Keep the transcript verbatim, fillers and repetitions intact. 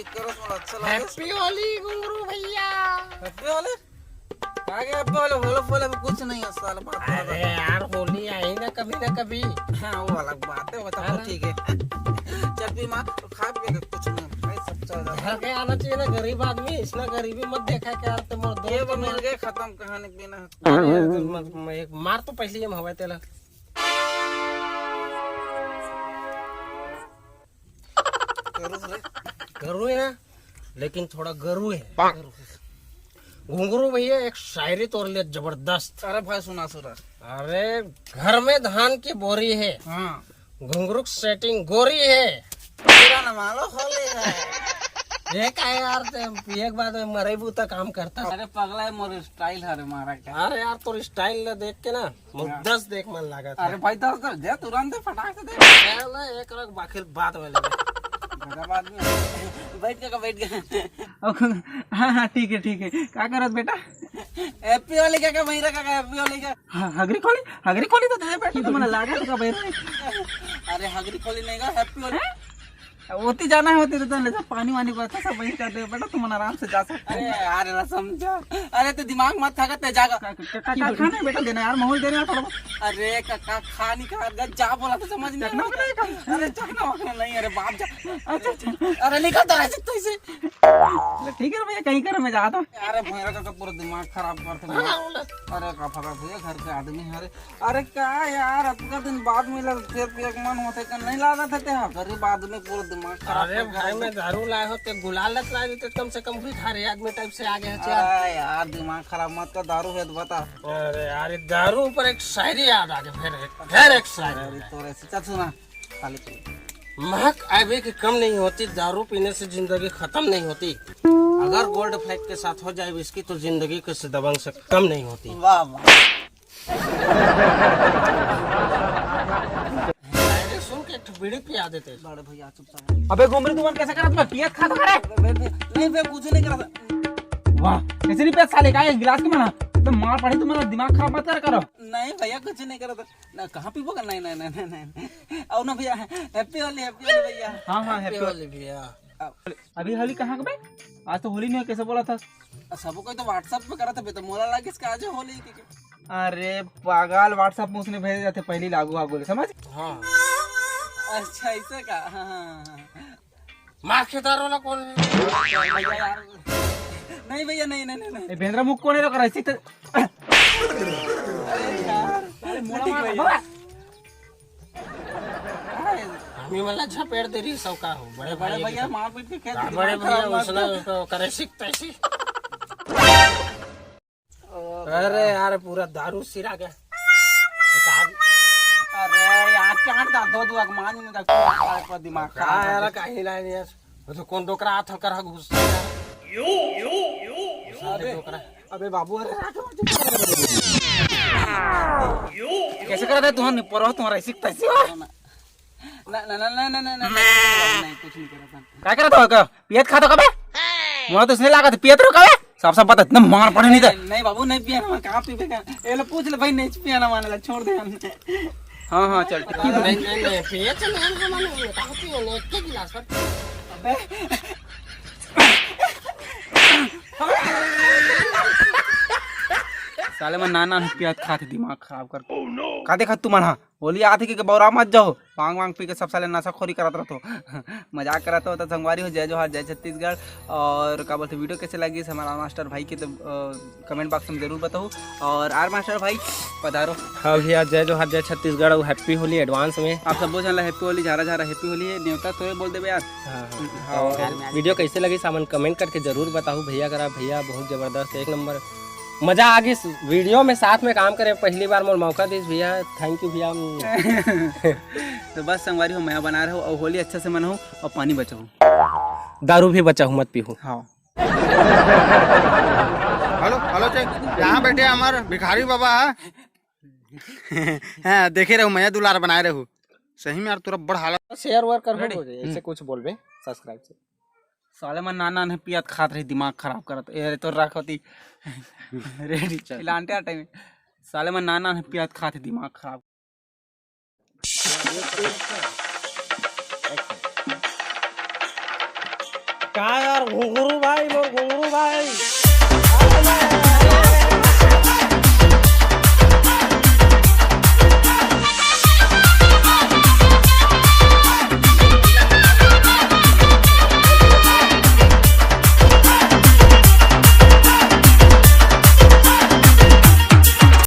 करो, मोला अच्छा लगे। Happy Holi घुंगरू भैया। Happy Holi? आगे Happy Holi, होली फोली में कुछ नहीं है साला, बात अरे करो। यार, होली आई ना कभी ना कभी। हाँ, वो अलग बात है, वो तो हाँ। ठीक है। चल भी मार, खा भी ले, कुछ नहीं भाई, सब चल रहा है। घर के आना चाहिए ना गरीब आदमी, इसना गरीबी मत देखा क्या यार, तुम और ये दोस्त वो में मिल गए, खत्म कहानी पीना। अरे, तो मत, मैं एक मार तो पहले ही हम हवा तेला। गरू रे। गरू है ना, लेकिन थोड़ा गरू है। घुंगरू भैया, एक शायरी तोर लिए जबरदस्त। अरे भाई, सुना, सुना। अरे, घर में धान की बोरी है, हाँ। घुंगरू की setting गोरी है। पूरा न मालो खोली है। ये का है यार, ते एक बात में मरे बूता काम करता। अरे पगला है, मोर style हरे मारा क्या? अरे यार, तोर style ला देख के ना, मोर हाँ। दस देख मन लागत है। अरे भाई, दस दे, दे, तुरंत दे, फटाक से दे। पहले एक रख, बाकी बात में ले। बड़ा बात में। बैठ काका, बैठ गया। अब हाँ, हाँ, ठीक है, ठीक है। का करत बेटा? Happy Holi काका, भैरा काका, Happy Holi का। हाँ, हगरी खोली, हगरी खोली तो दे दे बेटा, तुम्हारा लागा तो का भैरा। अरे हगरी खोली नहीं का, Happy Holi। हैं? होती जाना है, होती तो ले जा, पानी वानी को अच्छा सा वहीं कर दे बेटा, तुम आराम से जा सकते हो। अरे यार, ना समझा। अरे, तू दिमाग मत खा, ते जागा। का, का, का, का खाना है बेटा, देना यार, माहौल देना यार थोड़ा बहुत। अरे, का, का, खा नहीं खा, जा बोला तो समझ नहीं चखना आता। वखना है का? अरे, चखना वखना नहीं, अरे, बाप जा। अच्छा, अच्छा। अरे, निकल तो रहा है, तो इसे। ले, ठीक है भैया, कहीं कर, मैं जाता हूँ। अरे, भैया का, का पूरा दिमाग खराब कर था। अरे, का फका भैया, घर के आदमी है, अरे, अरे का यार, अतका दिन बाद मिलल, फिर पिए के मन होथे का नहीं लागत हे तेहा? गरीब आदमी पूरा दिमाग खराब अरे कर भाई, दिया। मैं दारू लाए हो, ते गुलाल लत लाए देते, कम से कम भी थारे आदमी type से आ गए हो यार। अरे यार, दिमाग खराब मत कर, दारू है तो बता। अरे यार, ये दारू ऊपर एक शायरी याद आ गई, फिर एक, फिर एक शायरी। अरे तो ऐसे चल सुना, खाली पी। महक आवे की कम नहीं होती, दारू पीने से जिंदगी खत्म नहीं होती। अगर Gold Flake के साथ हो जाए whisky, तो जिंदगी किसी दबंग से कम नहीं होती। वाह, वाह। अरे सुन के एक ठो बीड़ी पिया देते। बड़े भैया चुपचाप। अबे घुंगरू, तुमन कैसे करत बे? पियत खात करे? अबे, अबे, नहीं बे, कुछ नहीं करत। वाह, कैसे नहीं पियत साले, का एक गिलास के मना? तो मार पड़ी तुम्हारा, दिमाग खराब मत कर करो। नहीं भैया, कुछ नहीं करत। ना, कहाँ पीबो का? नहीं, नहीं, नहीं, नहीं, नहीं। आओ ना भैया, Happy Holi, Happy Holi भैया। हाँ, हाँ, Happy Holi। Holi भैया। अभी होली कहाँ के बे? आज तो होली नहीं है, कैसे बोला था? सबो कोई तो WhatsApp पे करत हे, तो मोला लागिस का आज होली के, के। अरे पागल, WhatsApp में उसने भेजे जाते, पहली लागू आगू ले, समझ? हाँ। अच्छा, ऐसे का? हाँ, हाँ, हाँ। मार के दारू वाला कौन है? भैया यार। नहीं भैया, नहीं, नहीं, नहीं, नहीं। ए, बेंद्रा मुख कौन है तो कर ऐसी तो। अरे यार। अरे मोड़ा मार, भैया। भगा। हमी मन ला झपेट दे रही सौका हो, बड़े बड़े भाई भैया, के मारपीट के खेत हाँ, में बड़े दिमाग भैया, खराब मत उसने कर। उसको करे सिक तैसी। ओ अरे यार, पूरा दारू सिरा गया। एक आद- अरे यार, चाट डाल दो, दो अगमान में रख के, पर दिमाग खराब हाँ कर यार, दे। कहीं ला नहीं यार। वो तो कौन डोकरा हाथ कर गुस्सा यार। सारे डोकरा। अबे बाबू, अरे रात में कैसे करत हे तुहन? परो तुम्हारा ऐसी तैसी हो। ना, ना, ना, कुछ नहीं करत हन। का करत हो का? पियत खात हो का बे? मोला तो इसने लागत पियत रहो का बे? सब, सब पता, इतना मार पड़े नहीं था। नहीं बाबू, नहीं पिया ना, मैं कहाँ पीबे का? ए लो, पूछ ले भाई, नहीं पिया ना, माने ला, छोड़ दे हम। हाँ, हाँ, चल, ठीक है। नहीं, नहीं, नहीं, पिए तो नहीं, हम, हम, हम, कहाँ पिए? नहीं, एक के गिलास भर। अबे। साले मन नान नान पियत खात हे, दिमाग खराब कर। का देखत तुमन हा? होली आत हे कि बौरा मत जाओ, भांग वांग पी के सब साले नशाखोरी करत रहत हो। मजाक करत हो तो संगवारी हो, जय जोहार, जय छत्तीसगढ़। और का बोलते, video कैसे लगिस हमारा मास्टर भाई के, तो, अ, comment box में जरूर बताओ। और आर मास्टर भाई, पधारो। हाँ भैया, जय जोहार, जय छत्तीसगढ़ और Happy Holi advance में। आप सबो झन ला Happy Holi, झारा झारा Happy Holi हे, नेवता तो ये बोल देबे यार। हाँ, हाँ। हाँ। और video कैसे लगिस हमन comment करके जरूर बताओ भैया करा। भैया बहुत जबरदस्त, एक नंबर मजा आ गइस video में साथ में काम करे, पहली बार मोर मौका दिस भैया, thank you भैया। तो बस संगवारी हो, मया बना रहो और होली अच्छा से मनाओ और पानी बचाओ। दारू भी बचाओ, मत पीहू। हाँ। Hello, hello, check. यहाँ बैठे हमारे भिखारी बाबा है। हाँ, देखे रहो, मया दुलार बनाए रहो। सही में यार, तोरा बड़ हालत। Share वेयर कर ready? हो जाए, ऐसे हम्म। कुछ बोलबे, subscribe से। साले मन नान नान हे पियत खात रही, दिमाग खराब करत। ए, अरे तो रख होती। Ready, चल। इलांटे आटे में। साले मन नान नान हे पियत खात रही, दिमाग खराब। का यार घुघरू भाई, मोर